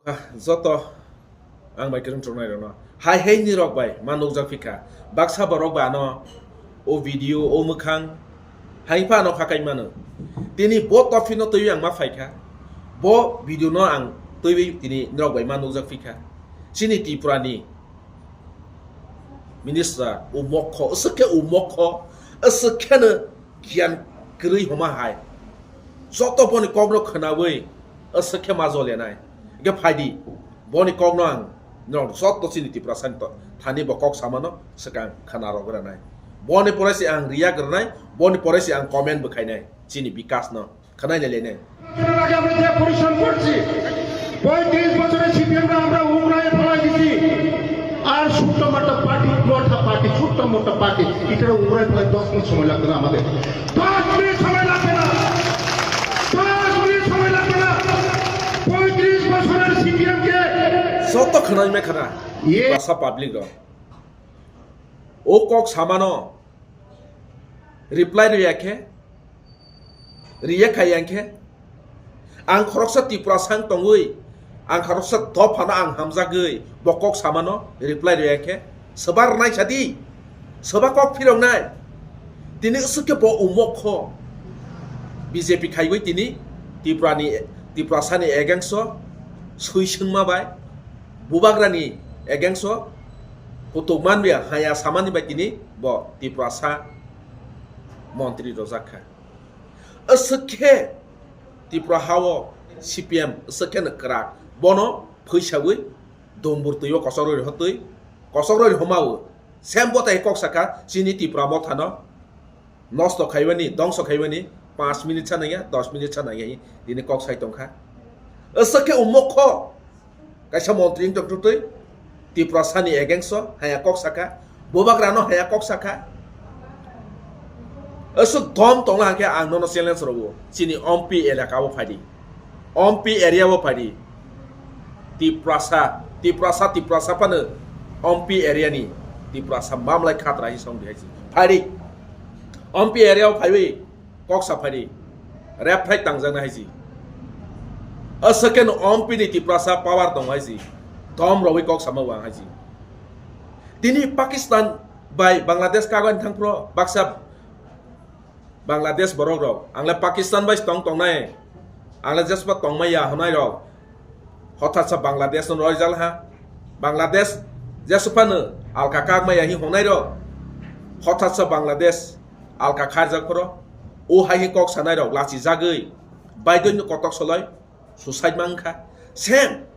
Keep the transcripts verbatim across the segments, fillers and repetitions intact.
Ah, joto ang bai kwrwng chuknai rokno hai hai ni rok bai ma nukjak phikha. Baksa borok ba ano o video, o mwkhang hai pha ano khakai mano. Tini bo topic no twiwi ang ma phaikha. Bo video no ang twiwi tini norok bai ma nukjak phikha. Chini Tripura ni minister umokho, aswk khe umokho, aswk kheno giyan kwrwi homa hai. Joto boni kokno khwnawi aswk khe ma jolianai. Hwnkhe phaidi, boni kokno ang norok joto chini Tiprasani to-, thani bo kok samano swkang khwna rogranai. Boni pore se ang react rwnai, boni pore se ang comment bo khainai chini Bikash no. Khwnai nai le nai. আগে আমরা যে পরিশ্রম করছি, পঁয়ত্রিশ বছরের সিপিএম রা আমরা উমরায় ফেলাই দিছি। আর ছোট্ট মোটো পার্টি, মোটা পার্টি, ছোট্ট মোটো পার্টি, এটা উমরায় ফেলাই দশ মিনিট সময় লাগবে না আমাদের। দশ মিনিট সময় লাগবে না। দশ মিনিট সময় লাগবে না। পঁয়ত্রিশ বছরের সিপিএম কে Joto khwnai me khwna. Ye. Basa public rok. O kok samano reply rwya khe, rwya kha yang khe, ang khoroksa Tiprasa wng tongwi, ang khoroksa dophano ang hamjagwi bo kok samano reply rwya khe, swbar rwnai sadi, swba kok phiroknai. Tini aswk khe bo umokho B J P khaiwi tini Tiprani, Tiprasani against o swi swngma bai, bubagrani against o kutuk manliya haya samani bai tini bo Tiprasa montri rojak kha. Aswk khe Tripura hao C P M aswk khe no kwrak, bono phuisawi dumbur twi o kochok rwi rihotwi, kochok rwi rihoma o. Sem bo tai kok saka chini Tipra mothano nosto khaiwani, dongso khaiwani, panch minute sa nangya, dos minute sa nangya hi tini kok sai tongkha. Aswk khe umokho kaisa montri wng tongtwtwi Tiprasani against o haya kok saka, bubagrano haya kok saka. Aswk dom tongla hwnkhe ang nono challenge rogo, chini Ompi elaka o phaidi. Ompi area o phaidi. Tiprasa, Tiprasa, Tiprasa phano Ompi area ni Tiprasa mamlai khatra hi song di hai si. Phaidi. Ompi area o phaiwi kok sa phaidi. Rep phai tangjak na hai si. Aswk khe no Ompi ni Tiprasa power tong hai si. Dom rogwi kok sama wang hai si. Tini Pakistan bai Bangladesh kagwi thang phro baksa Bangladesh borok rok, ang le Pakistan bai tong tongnai, ang le jespa tongmaya honai rok, hothat sa Bangladesh no roijal ha, Bangladesh jespa no alka kak maya hi honai rok, hothat sa Bangladesh alka kharjak phoro, o hai hi kok sanai rok lachi jagwi, baidoi no kotok soloi, suicide mang kha. Same.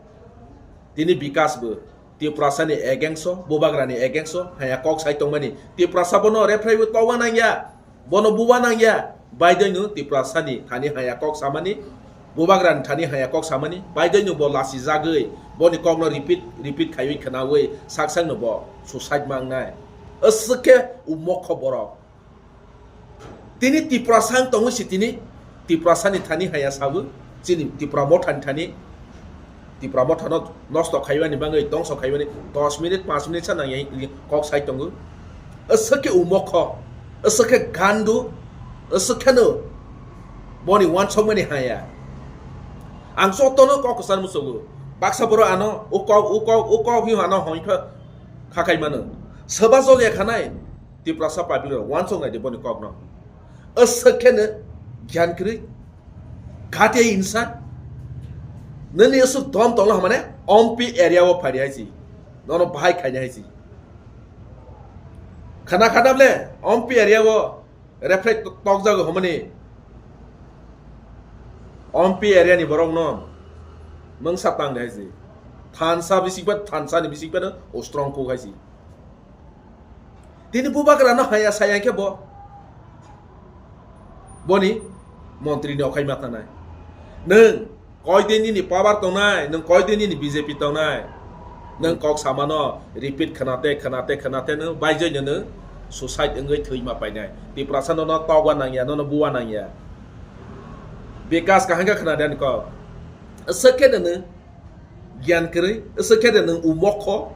Tini Bikash bo Tiprasa ni against o, bubagra ni against o, haya kok sai tongmani. Tiprasa bono rephrai bo towa nangya. Bono buwa nangya. Baidoi no Tiprasa ni thani haya kok samani. Bubagra ni thani haya kok samani. Baidoi no bo lasi jagwi. Boni kok no repeat, repeat khaiwi khwnawi. Sak sak no bo suicide mang nai. Aswk khe umokho borok. Tini Tiprasa wng tongwi si tini Tiprasa ni thani haya sabu, chini Tipra motha ni thani, Tipra motha no nosto khaiwani bangwi, dongso khaiwani dos minute, panch minute sa nangya kok sai tongo. Aswk khe umokho, aswk khe gandu, aswk khe no boni wansokmani haya. Ang jotono kok kwchar muchugo. Baksa borok ano, o kok, o kok, o kok hi ano hoi kha, khakai mano. Soba jol ya khanai. Tiprasa public rok wansok nai di boni kok no. Aswk khe no gyan kwrwi. Khatia insa. Nini aswk dom tongla hamane Ompi area o phari hai si. Nono bahai khaini hai si. Khana khana ble Ompi area o reflect tok jago hamani. Ompi area ni borok no mungsa tang de hai si. Thansa bising pa, thansa ni bising pa no o strong kok hai si. Tini bubagra no haya saya khe bo. Boni montri ni okhai ma thanai. Nwng koi din nini power tongnai, nwng koi din nini B J P tongnai. Nwng kok samano repeat khwnate, khwnate, khwnate nwng baijoi no nwng suicide wngwi thwi ma painai. Tiprasa no no togwa nangya, no no buwa nangya. Bikash kaham khe khwnade ani kok. Aswk khe no nwng gyan kwrwi, aswk khe no nwng umokho.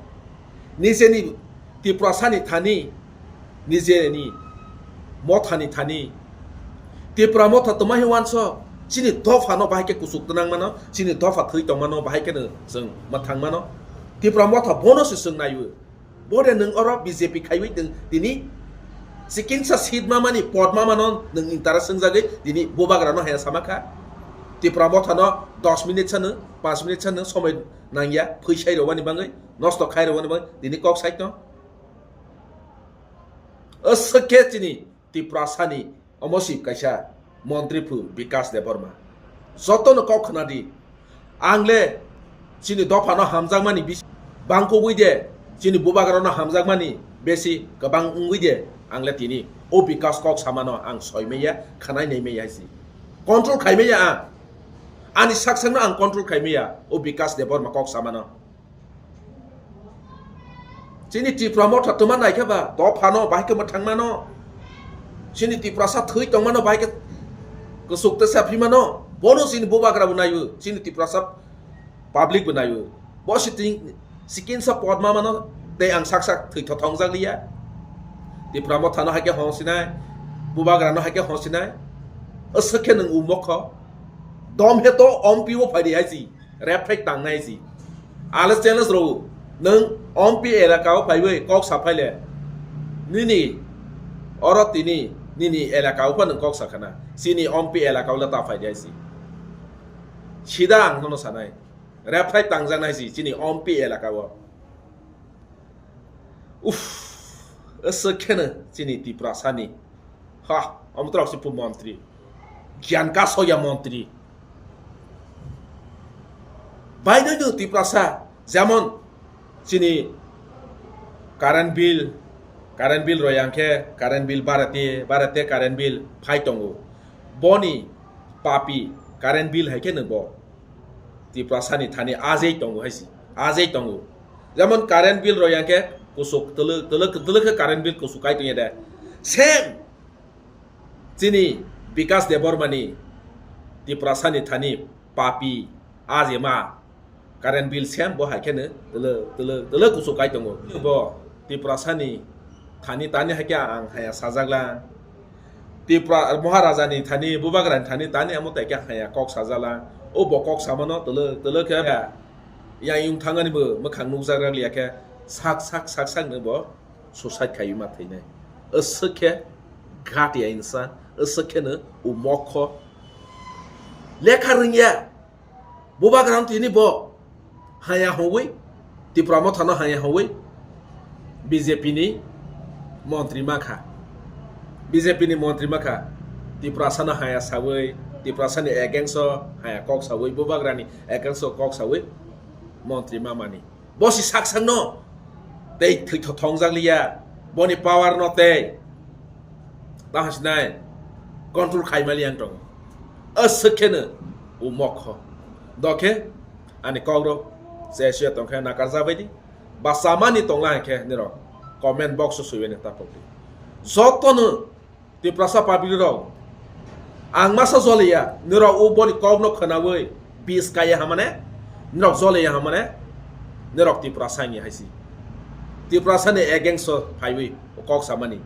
Nijeni Tiprasa ni thani, nijeni motha ni thani. Tipra motha tongma hi wansok, Chini dopha no bahai khe kuchuk twnang mano, chini dopha thwi tong mano, bahai khe no chwng mwthang mano. Tipra Motha bono se chwng naiwi. Bode nwng oro B J P khaiwi nwng tini chikinsa seat ma mani, pod ma mano nwng interest swngjagwi tini bubagra no haya sama kha. Tipra Motha no dos minute sano, panch minute sano somoi nangya, phwisai rwani bangwi, nosto khai rwani bangwi tini kok sai tong. Aswk khe chini Tiprasani omo si kaisa montri phu Bikas Debbarma. Jotono kok khna di. Ang le chini dophano hamjakmani bisi bangkugwi de, chini bubagrano hamjakmani besi kwbang wngwi de, ang le tini o Bikas kok samano ang soi maya, khanai nai maya si. Control khai maya ang. Ani sak sakno ang control khai maya o Bikas Debbarma kok samano. Chini Tipra Motha twma naikhe ba, dophano bahai khe mwthangmano. Chini Tiprasa thwi tongmano bahai khe kwchuk tesa phimano. Bono chini bubagra bo naio, chini Tiprasa public bo naio. Bo si ting, sikinsa pod ma mano, tei ang sak sak thwi thothong jak liya. Tipra Mothano hai khe hong sinai, bubagrano hai khe hong sinai. Aswk khe nwng umokho. Dom he to ompi o phai di hai si. Rep phai tangnai si. Ale challenge rw, nwng ompi elaka o phaiwi kok sa phaile. Nini oro tini, nini elaka o pha nwng kok sa khana. Chini ompi elaka o le ta phai di hai si. Sida ang nono sanai. Rep phai tangjaknai si chini ompi elaka o. Uff, aswk kheno chini Tiprasani. Ha, omo twrok se phu montri. Gyan kasoya montri. Baino no Tiprasa, jemon chini current bill, current bill royang khe, current bill barate, barate current bill phai tongo. Boni papi current bill hai khe no bo Tiprasani thani ajei tongo hai si, ajei tongo. Jemon current bill rw yang khe kusuk twlwk, twlwk, twlwk khe current bill kusuk kai tongya de. Same chini Bikas Debbarmani Tiprasani thani papi ajema current bill same bo hai khe no twlwk, twlwk, twlwk kusuk kai tongo. Bo Tiprasani thani tani hai khe ang haya sajak lang. Tipra Maharaja ni thani, bubagra ni thani tani amo tai khe haya kok sajala. O bo kok samano twlwk, twlwk khe yang yung thangani bo mwkhang nukjak liya khe sak, sak, sak, sak no bo suicide khaiwi ma thwinai. Aswk khe ghat ya insan, aswk khe no umokho. Lekha rwngya. Bubagra no tini bo haya hongwi, Tipra Mothano haya hongwi B J P ni montri ma kha. B J P ni montri ma kha. Tiprasano haya sawi, Tiprasani against o haya kok sawi, bubagrani against o kok sawi montri ma mani. Bo si sak sakno tei thwi thothong jak liya. Boni power no tei tamo sinai control khai mali ang tongo. Aswk khe no umokho. Dokhe ani kok rok je suya tongkhe nakar jabai di. Ba chamani tongla khe nirok comment box o swiwi ni tapok di. Joto no Tiprasa public rok, ang masa joliya, nirok o boni kok no khwnawi bis kaya hamane, nirok joliya hamane, nirok Tiprasa ni haisi. Tiprasa ni against o phaiwi o kok samani.